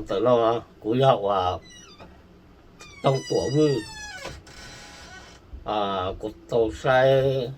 Ntawm no kuv yog uas Tooj Tuam Vwj, kuv tau saib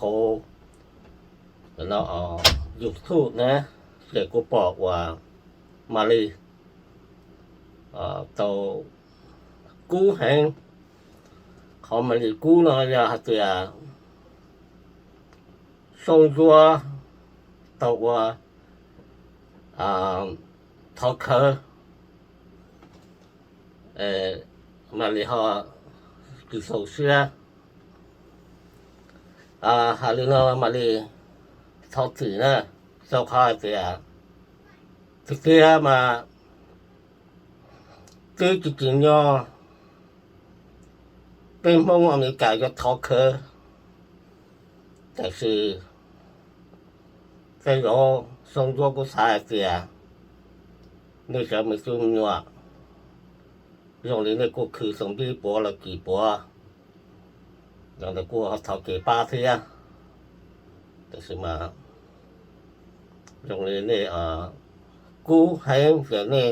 hauv YouTube na, ces kuv pom uas Malis tau kub heev. Qhov Malis kub no yog hais tias Soob Ntsuab tau ua thov khawv, Malis ho tsis xaus siab. Hais li no Malis thov txim na, rau qhov hais tias tiag tiag mas twb tsis tsim nyog peb Hmoob Amelikas yuav thov khawv, tiam sis tej zaum Soob Ntsuab kuj xav hais tias nej cov me tub me nyuam zoo li nej kuj khwv xoo npib puav los kis puav, yog ntawd kuj ho thov kev pab thiab. Tiam sis mas zoo li nej kub heev ces nej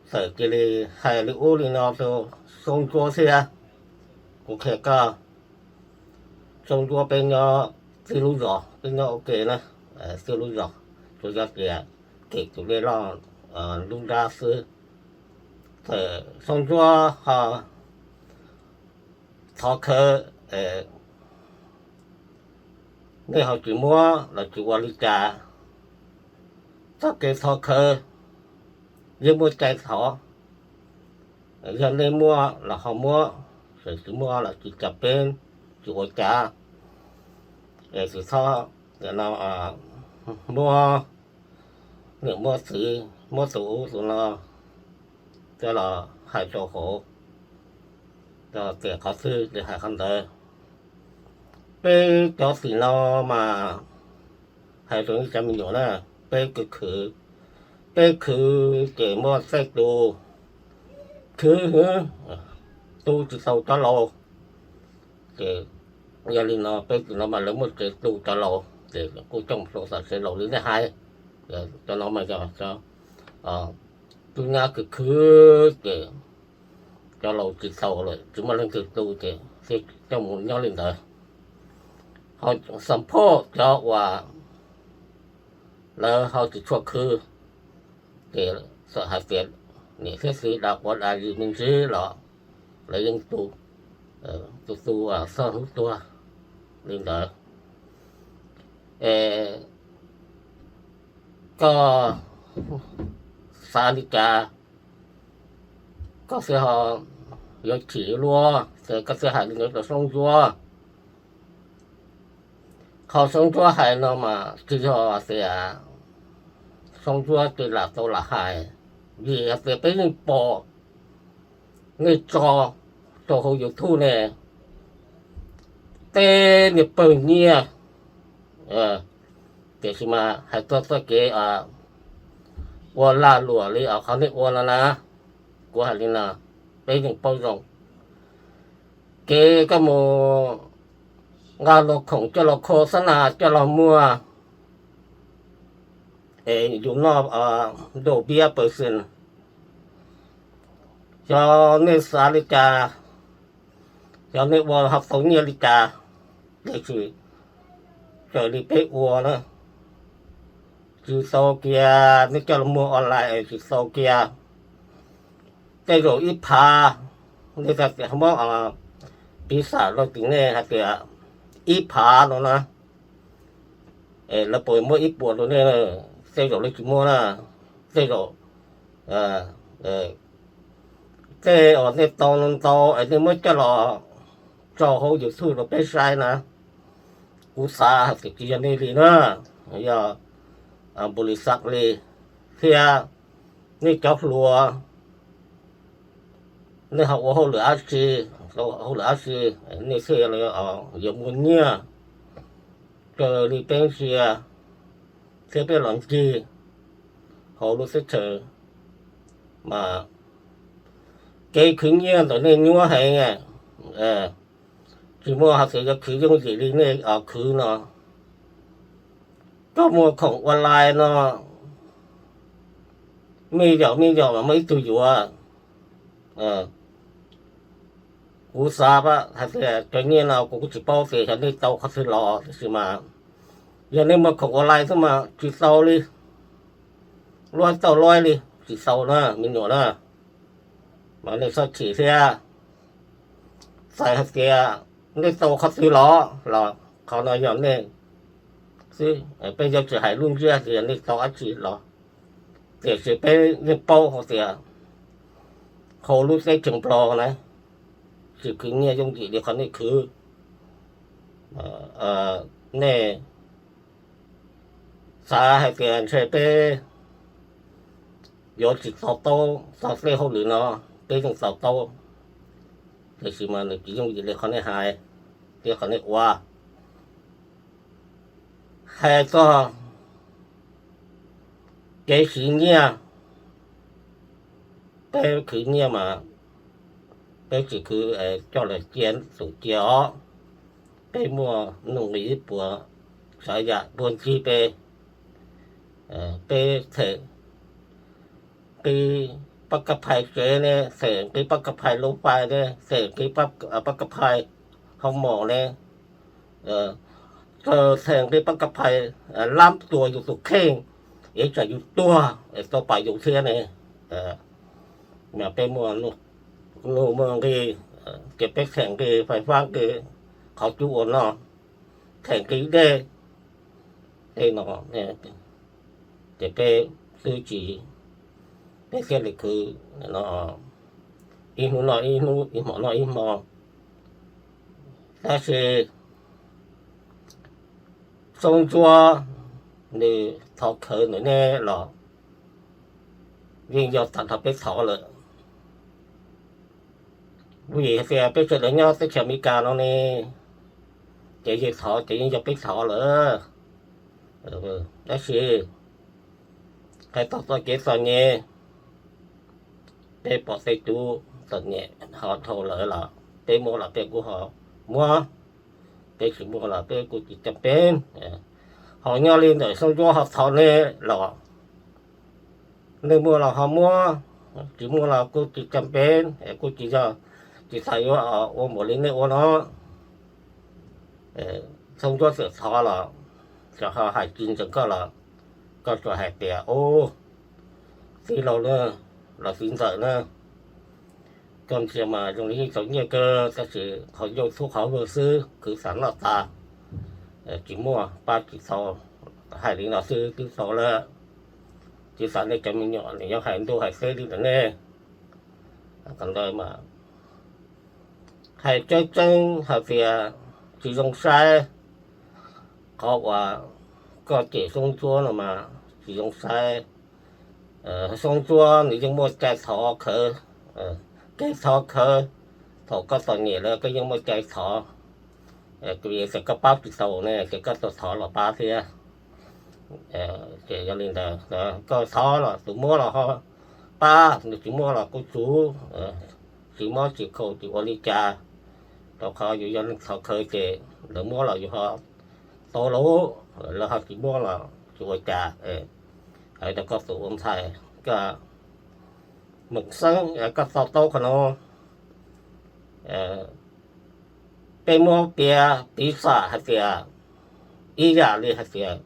txawm cia li hais li ub li no rau Soob Ntsuab thiab. Kuv qhia koj, Soob Ntsuab peb nyob txij lub zos, peb nyob ua ke na, txij lub zos, tsuas yog tias kem tus dej loj lub nrab xwb. Txawm Soob Ntsuab ho thov khawv, nej ho tsis muab los tsis ua li cas, txoj kev thov khawv yeej muaj cai thov. Yog nej muab los ho muab, tsis muab los tsis cas peb tsis ua cas. Es tsis txhob muab niam muab txiv, muab tus ub tus no coj los hais rau hauv, tias qhov twg ces hais qhov ntawd. Peb cov tim no mas hais rau ib cov me nyuam na, peb khwv khwv, peb khwv ces muaj tej tus khwv tu tsis tau cov laus, ces yog li no peb tim no mas lawv muaj tsev tu cov laus ces kuj coj mus rau tam sev laus li nej hais. Cov no mas yog tub nyab khwv khwv ces cov laus tsis tau lawm, tsis muaj leej twg tu ces thiaj coj mus nyob li ntawd. Ho xam phoj cov uas lawv ho tsis tshua khwv, ces txawm hais tias niam thiab txiv da quav da zis me ntsis los lawv yeej tu, tu tu txog hnub tuag li ntawd. Es koj xav li cas, koj thiaj ho yuav chim luaj ces koj thiaj hais li ntawd rau Soob Ntsuab. Qhov Soob Ntsuab hais no mas tsis yog tias Soob Ntsuab tes lam tau lam hais, vim hais tias peb yeej pom nej tso rau hauv YouTube ne, tej niag pawg nyiaj, tiam sis mas hais txog txoj kev ua lag luam li qhov nej ua no na, kuv hais li no, peb yeej paub zoo. Kev koj mus nqa luag khoom coj los kho xab nas coj los muag es yus noj ntaus piab pawg xees, xyov nej xav li cas, xyov nej ua ho tau nyiaj li cas, tiam sis raws li peb ua na, tsis tau kiag, nej coj los muag online es tsis tau kiag. Tej zaum ib phav, nej tias muab piv xam rau tim nej hais tias ib phav no na, es lawv puas muab ib puas rau nej? Tej zaum lawv tsis muab na. Tej zaum tej uas nej tau ntau es nej muab coj los tso hauv YouTube rau peb saib na, kuv xav hais tias tsis yog nej li na, yog npu li xav li thiab nej cov hluas, nej ho ua hauj lwm dab tsi, hauj lwm dab tsi, nej thiaj yuav muaj nyiaj raws li peb ntsia thiab peb los ncig hauv lub teb chaws mas kev khwv nyiaj ntawm nej nyuaj heev, tsis muaj hais tias yuav khwv yooj yim li nej khwv no. Koj muag khoom online no, me yaum me yaum mas muaj ib tug yuav. Kuv xav hais tias cov nyiaj no kuv kuj tsis paub tias yog nej tau qhov twg los, tiam sis mas yog nej muag khoom online xwb mas tsis tau li, luaj tau luaj li, tsis tau na me nyuam na. Mas nej txhob chim thiab, txawm hais tias nej tau qhov twg los los qhov no yog nej xwb, peb yuav tsis hais lub ntsiab tias nej tau dab tsi los. Tiam sis peb yeej paub hais tias hauv lub teb chaws Nplog na, tsis khwv nyiaj yooj yim li qhov nej khwv. Nej xav hais tias ntshe peb yuav tsis to taub txog tej hauj lwm no, peb yeej to taub, tiam sis mas nws tsis yooj yim li qhov nej hais thiab qhov nej ua. Hais txog kev siv nyiaj, peb khwv nyiaj mas peb tsis khwv coj los cia tus cia os. Peb muaj nuj nqis ib puas tsav yam puag ncig peb, peb them nqi pab kab phais tsev ne, them nqi pab kab phais lub fais ne, them nqi pab kab phais hoo mom ne, txawm them nqi pab kab phais lab tuas yus tus kheej, es tsam yus tuag es tau pam yus thiab ne. Mas peb muaj nuj muaj nqi, ces peb them nqi fais fab, nqi qhov cub ua noj, them nqi dej tej no, ces peb twb tsis, peb thiaj li khwv ib hnub noj ib hnub, ib hmo noj ib hmo. Tab sis Xoob Ntsuab nws thov khawv ntawm nej los yeej yog tag nrho peb thov lawm. Vim hais tias peb sawv daws nyob teb chaws Amelikas no ne, ces yog thov ces yeej yog peb thov lawm. Tab sis hais txog txoj kev txom nyem, peb pom tej tub txom nyem ho dhau lawm los peb muaj los peb kuj ho muab, peb tsis muaj los peb kuj tsis cam peb. Ho nyob li ntawm Xoob Ntsuab ho thov nej los, nej muaj los ho muab, tsis muaj los kuj tsis cam peb, kuj tsis yog, tsis xav yuav ua npaum li nej ua no. Xoob Ntsuab txawm thov los, txawm ho hais tsis ntseeg koj los, koj tsuas hais tias, ub, txiv laus na, los txiv ntxawm na, koj ntsia mas zoo li yeej txom nyem kawg, tab sis qhov ncauj txhub qhov vuag xwb, khwv xav noj tas, tsis muaj pab tsis tau, hais li no xwb twb tau lawm. Tsis xav nej cov me nyuam nws yuav hais ntuj hais teb li ntawm nej. Qhov ntawd mas hais tseeb tseeb hais tias tsis zoo saib, qhov uas koj cem Xoob Ntsuab no mas tsis zoo saib. Xoob Ntsuab nws yeej muaj cai thov khawv, kev thov khawv, thaum koj txom nyem lawm koj yeej muaj cai thov, vim tias koj pab tsis tau ne ces koj tau thov los pab thiab. Ces yog li ntawd, koj thov los tus muab los ho pab, nws tsis muab los kuj tsuv, tsis mob tsis khaus tsis ua li cas, rau qhov yus yog neeg thov khawv ces lawv muab los yus ho tau lauj, lawv ho tsis muab los tsis ua cas. Hais rau koj tus ua ntxhais, koj meem xeeb koj to taub qhov no. Peb muab piav piv xam hais tias ib yam li hais tias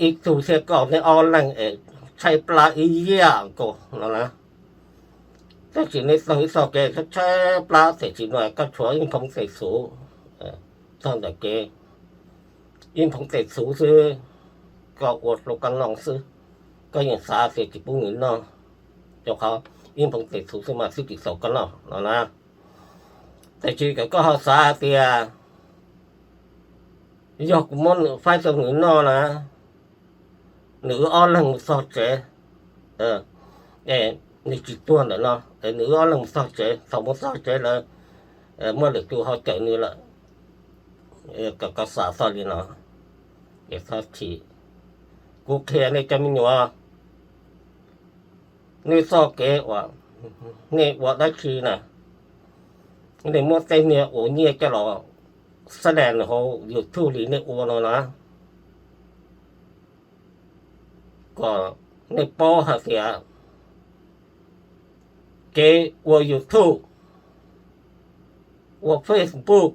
ib tug thiab koj neb ob leeg es tshaib plab ib yam nkaus no na. Tab sis neb taug ib txoj kev tshaib plab, tiam sis no koj tshuav ib phoov tes xuv txog ntawm kev, ib phoov tes xuv xwb, koj ua rau koj noj xwb, koj yeej xav tias tsis pub nws noj, rau qhov ib phoov tes xuv xwb mas twb tsis txaus koj noj no na. Tiam sis kom koj ho xav hais tias yog kuv muab nws faib rau nws noj na, nws wb ob leeg mus txog tsev, nws tsis tuag ntawm no, nws wb ob leeg mus txog tsev, thaum mus txog tsev lawm muaj lwm tus ho cawm nws lawm, kom koj xav txog li no, es txhob chim. Kuv qhia nej cov me nyuam, nej txoj kev uas nej ua dab tsi na, nej muab tej niag ua nyiaj coj los xab des hauv YouTube li nej ua no na, kom Nej paub hais tias kev ua YouTube, ua Facebook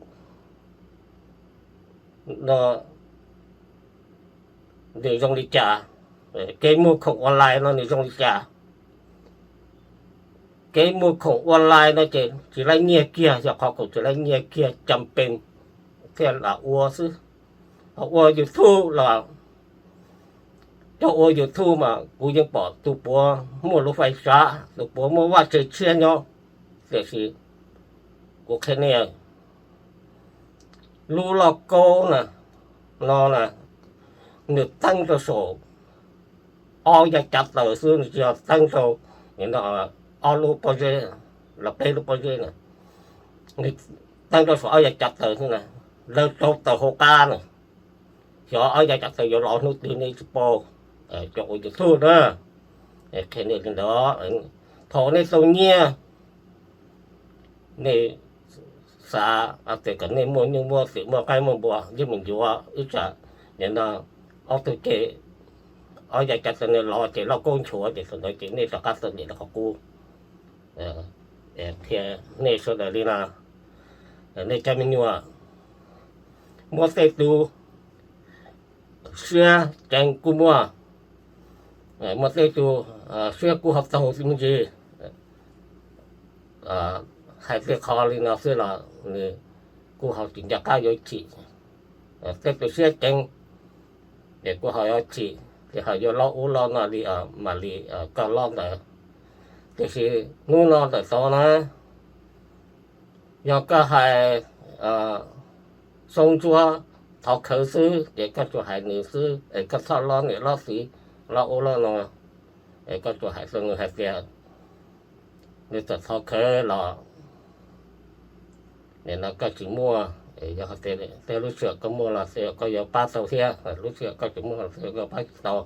no nws zoo li cas? Kev muag khoom online no nws zoo li cas? Kev muag khoom online no ces tsis laib nyiaj kiag, yog qhov khoom tsis laib nyiaj kiag, cam pees thiaj lam ua xwb. Ho ua YouTube los, cov ua YouTube mas kuv yeej pom tus puav muaj lub fais xav, tus puav muaj vaj tse tshiab nyob, tiam sis kuv qhia nej, lub lauj kaub na, no na, nws teeb rau saum ob yav cav taws xwb, nws tsis yog teeb rau ob lub pob zeb los peb lub pob zeb na, nws teeb rau saum ob yav cav taws xwb na, lawv rau taws hauv qab na. Xyov ob yav cav taws yuav los hnub twg nej tsis paub, cov ua YouTube na. Qhia nej li ntawd, thaum nej tau nyiaj, nej xav tias kom nej muaj nyuj muaj twm muaj qaib muaj npua, yeej mus yuav ib tsam nim no ob tug ces ob yav cav taws no los ces lauj kaub nchuav ces thaum ntawd ces nej rov qab txom nyem rau qhov qub. Qhia nej sawv daws li no, nej cov me nyuam, muaj tej tus siab ceev kuj muaj, muaj tej tus siab kuj ho txaus me ntsis. Hais tej qhov li no xwb los nws kuj ho tsis nco qab yuav chim. Tej tus siab ceev ces kuj ho yuav chim, ces ho yuav lob ub lob no li mam li koj lob ntawd. Tiam sis hnub no ntawm tod na, yog koj hais xoob ntsuab thov khawv xwb ces koj tsuas hais nws xwb es koj txhob lob niam lob txiv, lob ub lob no, es koj tsuas hais rau nws hais tias nws txawm thov khawv los nim no koj tsis muaj, yog tej lub sij hawm koj muaj los xwb koj yuav pab tau thiab, lub sij hawm koj tsis muaj los xwb koj pab tsis tau.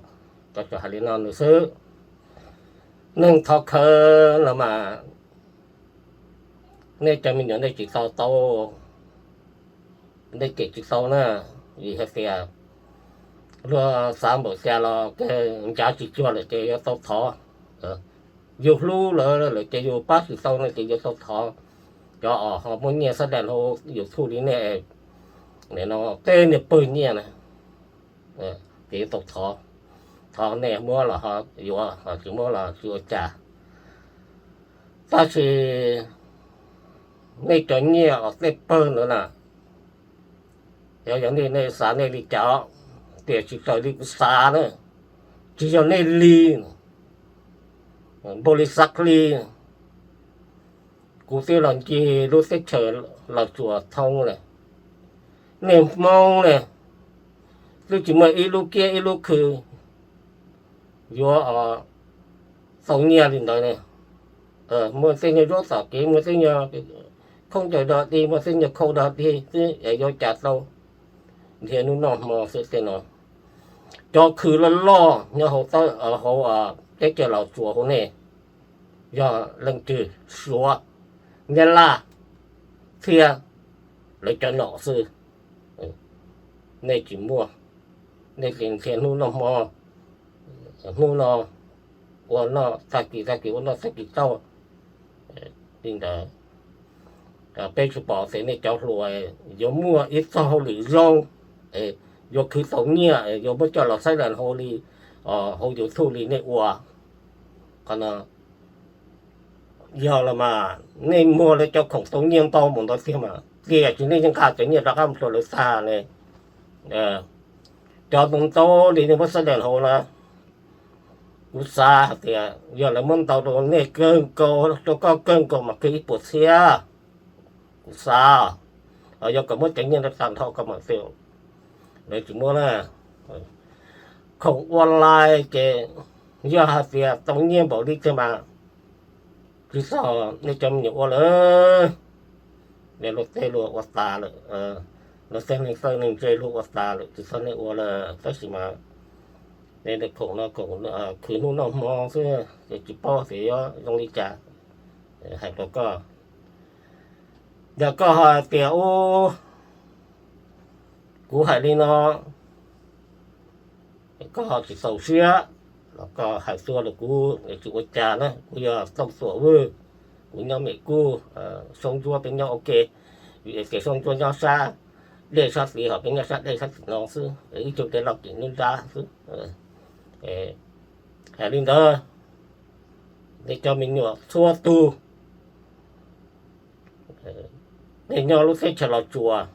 Koj tsuas hais li no nws xwb. Neeg thov khawv los mas nej cov me nyuam nej tsis tau tau, nej cem tsis tau na, vim hais tias luag xav npaum cas los ncav tsis cuag lawm ces yuav tau thov. Yus hlub lawv lawm ces yus pab tsis tau no ces yuav tau thov. Cov uas ho muaj nyiaj xab daj hauv YouTube li nej, nim no tej niag pawg nyiaj na, ces yuav tau thov. Thov nej muab los ho yuav, tsis muab los tsis ua cas. Tab sis nej cov nyiaj uas tej pawg ntawd na, yog nej, nej xav nej li cas, tiam sis raws li kuv xav na, tsis yog nej li, npaum li xav li. Kuv twb los ncig lub teb chaws Los Tsuas thoob lawm, nej Hmoob ne, twb tsis muaj ib lub kiab ib lub khw yuav tau nyiaj li ntawd ne. Muaj tej nyuag zaub tom kev, muaj tej nyuag khaub ncaws dog dig, muaj tej nyuag khau dog dig xwb es yuav cas tau nrhiav hnub noj hmo xwb tej no. Cov khw loj loj nyob hauv teb chaws Los Tsuas hauv nej yog leej twg? Suav, Nyab Laj thiab lawv cov nom xwb. Nej tsis muaj, nej tsis nrhiav hnub noj hmo, hnub no ua noj tag kis, tag kis ua noj tag kis tau. Li ntawd peb tsis pom tias nej cov hluas yuav muaj ib txoj hauj lwm zoo, yuav khwv tau nyiaj, yuav muab coj los xaiv las hauv li, hauv YouTube li nej ua. Qhov no yog los mas nej muag lawv cov khoom tau nyiaj ntau mus ntau tiag mas tiam sis nej yeej nqa cov nyiaj rov qab mus rau lawv tag ne. Cov ntau ntau li nej muab xaiv las hauv na, kuv xav hais tias yog lawv muab ntau rau nej kawg nkaus, rau koj kawg nkaus mas khwv ib puas txhiab. Kuv xav, yog kom muab cov nyiaj rau tag nrho koj mam xaiv, lawv tsis muab na. Khoom online ces yog hais tias tau nyiaj npaum li tiag mas tsis txog nej cov me nyuam ua lawm. Nej luag tej luag ua tas lawm, luag tej neeg txawj neeg ntse luag ua tas lawm, tsis txog nej ua lawm. Tab sis mas nej khoom no khoom khwv hnub noj hmo xwb ces tsis paub tias yuav zoo li cas. Hais rau koj, yog koj ho hais tias ub, kuv hais li no koj ho tsis txaus siab, Los koj hais tuaj rau kuv, tsis ua cas na, kuv yog Tooj Tuam Vwj, kuv nyob Mes Kub, Soob Ntsuab peb nyob ua ke, vim tias Soob Ntsuab nyob sab dej sab tid, ho peb nyob sab dej sab tim no xwb, ib tug tej loj tim nruab nrab xwb. Hais li ntawd, nej cov me nyuam txhua tus, nej nyob lub teb chaws Los Tsuas,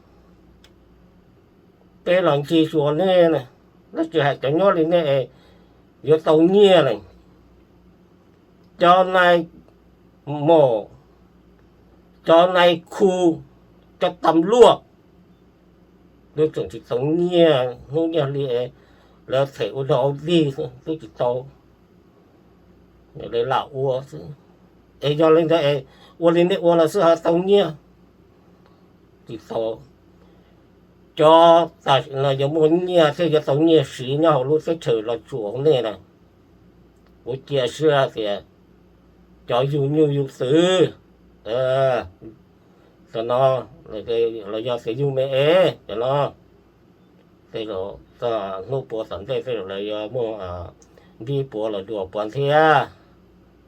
peb los ncig xyuas nej, nej tsis hais cov nyob li nej yuav tau nyiaj lawm. Cov nai mos, cov nai khu, cov tam luaj, lawv tseem tsis tau nyiaj hnub nyiaj hli, lawv them ua dog ua dig xwb twb tsis tau, lawv lam ua xwb. Es yog li ntawd es ua li nej ua los xwb ho tau nyiaj? Tsis tau. Cov tam sim no yuav muaj nyiaj thiab yuav tau nyiaj siv nyob hauv lub teb chaws Los Tsuas nej na, kuv cia siab tias cov yug nyuj yug twm, tam no, los yog tias yug me es tam no, tej zaum txog hnub puav tom ntej tej zaum lawv yuav muaj npib puav los dua puav thiab.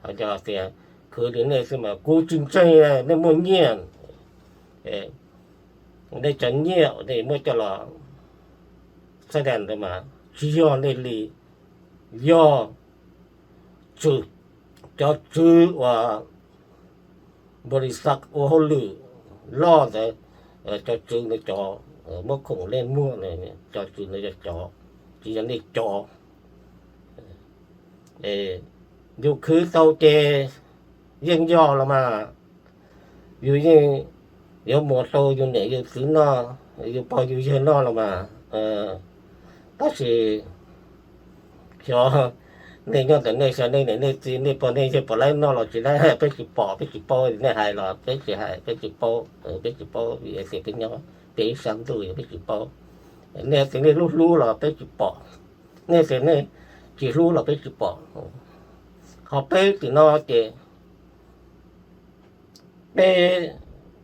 Ho yog tias khwv li nej xwb mas kuv tsis ntseeg nej muaj nyiaj. Nej cov nyiaj nej muab coj los xab das ntawd mas tsis yog nej li, yog tswv, cov tswv uas npaus lis xaj ua hauj lwm loj ntawd, cov tswv ntawd cov muab khoom leej muag, cov tswv ntawd yog cov, tsis yog nej cov. Yus khwv tau ces yeej yog los mas, yus yeej yuav muas rau yus niam yus txiv noj, yus pog yus yawg noj los mas. Tab sis xyov nej nyob ntawm nej, xyov nej niam nej txiv nej pog nej yawg puas laib noj los tsis laib, peb tsis pom, peb tsis paub. Nej hais los peb tsis hais, peb tsis paub, peb tsis paub vim tias peb nyob peb ib sab ntuj peb tsis paub. Nej tias nej hlub hlub los peb tsis pom, nej tias nej tsis hlub los peb tsis pom. Ho peb tim no ces peb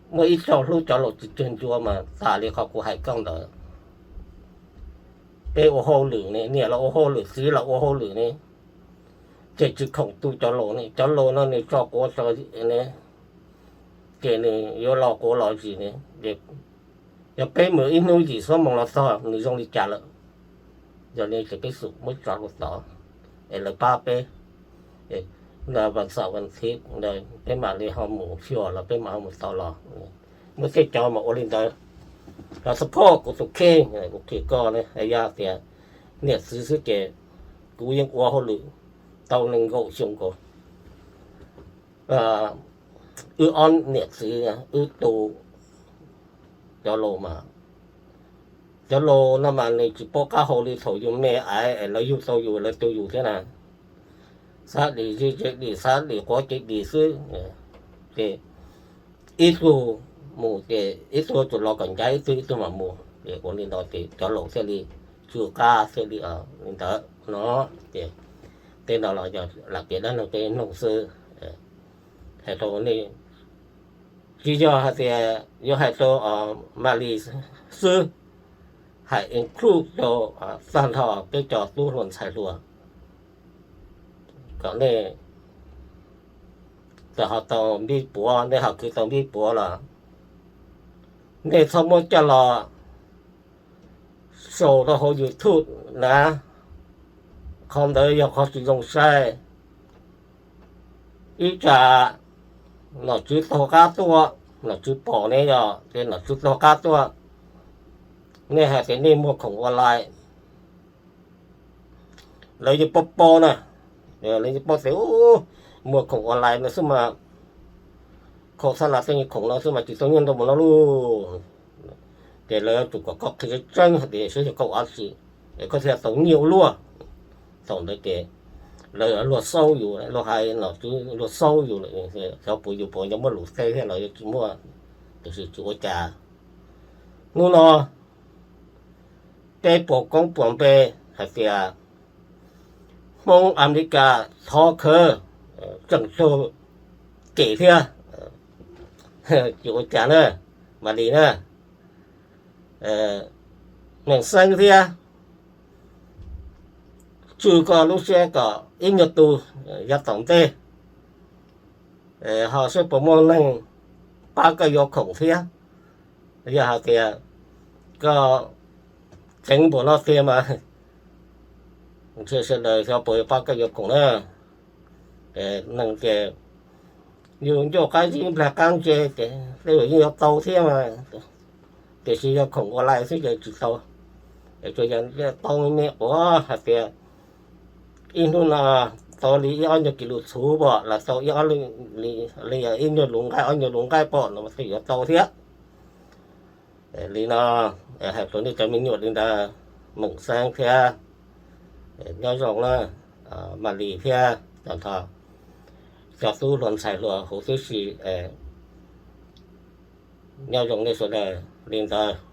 muaj ib txoj hlub cov laus tsis tsawg ncua mas tas li qhov kuv hais koj ntawd. Peb ua hauj lwm ne, niam los ua hauj lwm, txiv los ua hauj lwm ne, ces tsis khoom tu cov laus ne. Cov laus no nws tso quav tso zis ne, ces nws yuav los quav los zis ne. Yog peb mus ib hnub yim xuab moos los txog nws zoo li cas lawm, yog li ces peb xub muab tso rau tod es lawv pab peb. Vas xaum vas thiv ntawd peb mam li ho mus xyuas los peb mam ho mus tau los. Muaj tej cov mas ua li ntawd. Los support kuv tus kheej, kuv qhia koj ne, yog tias niam txiv xwb ces kuv yeej ua hauj lwm tau nees nkaum xyoo nkaus. Wb ob niam txiv wb tu cov laus mas, cov laus no mas nws tsis paub qab hau li thaum yus me aiv es lawv yug tau yus lawv tu yus thiab na. Xab dim zis ces dim, xab dim quav ces dim xwb. Ces ib tug mus ces ib tug tsuas los kom ncav ib tug, ib tug mam mus. Ces ua li ntawd ces cov laus thiaj li tsw qab thiaj li li ntawd no. Ces tej no los yog lam piav dab neeg peb mloog xwb. Hais rau nej, tsis yog hais tias yuav hais rau Malis xwb, hais include rau tag nrho peb cov tub hluas ntxhais hluas, kom nej txawm ho tau npib puav, nej ho khwv tau npib puav los nej txhob muab coj los sau rau hauv YouTube na. Qhov ntawd yog qhov tsis zoo saib. Ib tsam nom tswv taug qab tuaj, nom tswv pom ne, yog ces nom tswv taug qab tuaj, nej hais tias nej muag khoom online, lawv yeej paub paub na. Lawv yeej paub tias muag khoom online no xwb mas, khoom xab las tej khoom no xwb mas tsis tau nyiaj ntau mus no lauj. Ces lawv yuav tsum kom koj qhia tseeb tseeb hais tias saib yog koj ua dab tsi es koj thiaj tau nyiaj ua luaj. Thaum ntawd ces lawv luag xaub yus, luag hais nom tswv luag xaub yus lawm, xyov puas yus puas nco muaj lus teb thiab los yog tsis muaj, tiam sis tsis ua cas. Hnub no peb puas koob puas npe hais tias Hmoob Amelikas thov khawv, tseem tug kem thiab, tsis ua cas na, Malis na, Meej Xeeb thiab, tswj koj lub siab kom ib nyuag tus yav tom ntej ho saib puas muaj neeg pab koj yuav khoom thiab. Yog hais tias koj ceev npaum no tiag mas ntshe sawv daws xyov puas yuav pab koj yuav khoom na. Neeg tias yus ncauj qab zib nplag qab ntse ces tej zaum yeej yuav tau thiab mas, tiam sis yog khoom ua lais xwb ces tsis tau. Tsuas yog tau me me quav hais tias ib hnub no tau li ib ob nyuag kis lus txhuv pom los tau ib ob li, li yog ib nyuag lus nqaij ob nyuag lus nqaij pom no mas thiaj yuav tau thiab. Li no hais rau nej cov me nyuam li ntawd, Meem Xeeb thiab, nyob zoo na, Maj Lis thiab cov ntho, cov tub hluas ntxhais hluas huv tib si, nyob zoo nej sawv daws li ntawd.